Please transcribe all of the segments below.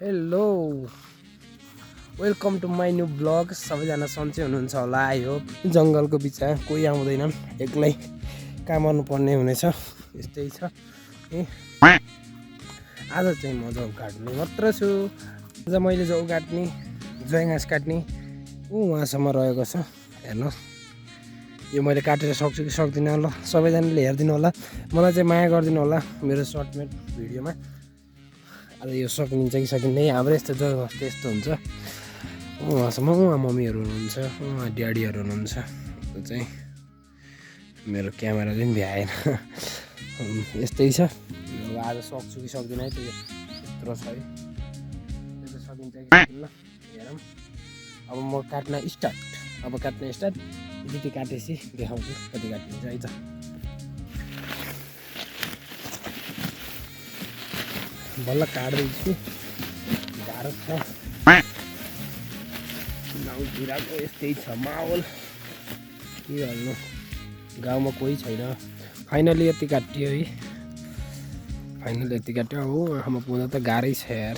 Hello welcome to my new vlog. सबैजना सन्चै हुनुहुन्छ होला। आई होप जङ्गलको बिचमा कोही आउँदैनन्, एक्लै काम गर्नुपर्ने हुनेछ। यस्तै छ ए। आज चाहिँ म जौ काट्ने मात्र छु। आज मैले जौ काट्ने जय घाँस काट्ने उहाँसम्म रहेको छ। हेर्नुहोस्, यो मैले काटेर सक्छु कि सक्दिनँ ल सबैजनाले हेरिदिनु होला। मलाई चाहिँ माया गरिदिनु होला मेरो सर्टमेट भिडियोमा। अब यो सकिन्छ कि सकिँदैन, हाम्रो यस्तो जग्गा कस्तो यस्तो हुन्छ। उहाँसम्म उहाँ मम्मीहरू हुनुहुन्छ, उहाँ ड्याडीहरू हुनुहुन्छ। त्यो चाहिँ मेरो क्यामेरा चाहिँ भ्याएन। यस्तै छ। अब आज सक्छु कि सक्दिनँ है, त्यो यत्रो छ है। त्यो त सकिन्छ कि सकिन्न हेरौँ। अब म काट्न स्टार्ट। त्यति काटेपछि देखाउँछु कति काटिन्छ है त। बल्ल काट्दैछु, गाह्रो छ। गाउँतिरको यस्तै छ माहौल, के गर्नु। गाउँमा कोही छैन। फाइनली यति काटियो है, फाइनली यति काट्यो। हो आमा पुग्दा त गाह्रै छ यार।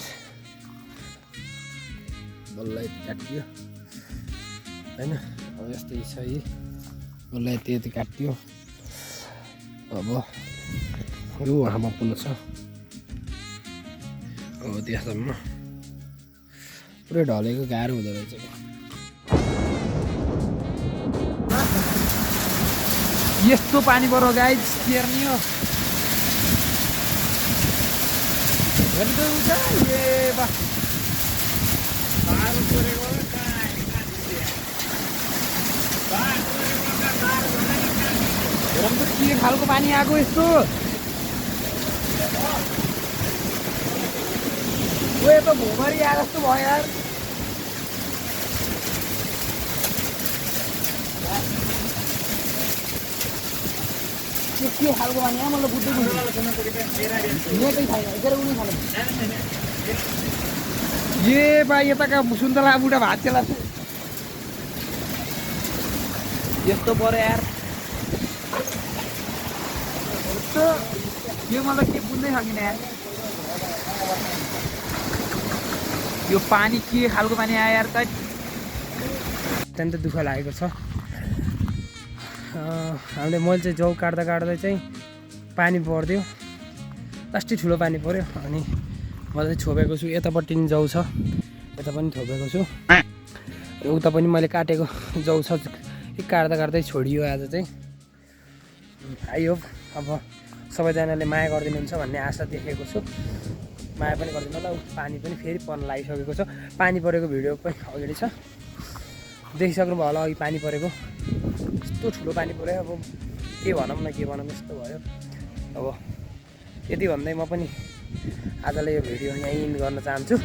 बल्ल यति काटियो होइन, अब यस्तै छ है। बल्ल यति काटियो। अब यो आमा पुग्नु छ। हो त्यहाँसम्म पुरै ढलेको गाह्रो हुँदो रहेछ। यस्तो पानी पऱ्यो गाइज, हेर्ने हो। के खालको पानी आएको यस्तो। उयो त भोमरी आए जस्तो भयो यार। के खालको पानी आयो, मलाई बुझ्दै नेटै छैन। ए बा यताका सुन्तला बुढा भात चला यस्तो पऱ्यो यार। यो मलाई के बुझ्दै सकिन यार। यो पानी के खालको पानी आयो यार। त अत्यन्त दुःख लागेको छ। हामीले मैले चाहिँ जौ काट्दा चाहिँ पानी पर्दियो, लास्टै ठुलो पानी पऱ्यो। अनि म चाहिँ छोपेको छु। यतापट्टि नि जौ छ, यता पनि छोपेको छु। उता पनि मैले काटेको जौ छ। काट्दै छोडियो आज चाहिँ। आई होप अब सबैजनाले माया गरिदिनुहुन्छ भन्ने आशा देखेको छु। माया पनि गरिदिनु होला। पानी पनि फेरि पर्न लागिसकेको छ। पानी परेको भिडियो पनि अगाडि छ, देखिसक्नु भयो होला। अघि पानी परेको यस्तो ठुलो पानी पऱ्यो। अब के भनौँ न के भनौँ, यस्तो भयो। अब यति भन्दै म पनि आजलाई यो भिडियो यहीँ इन्ड गर्न चाहन्छु।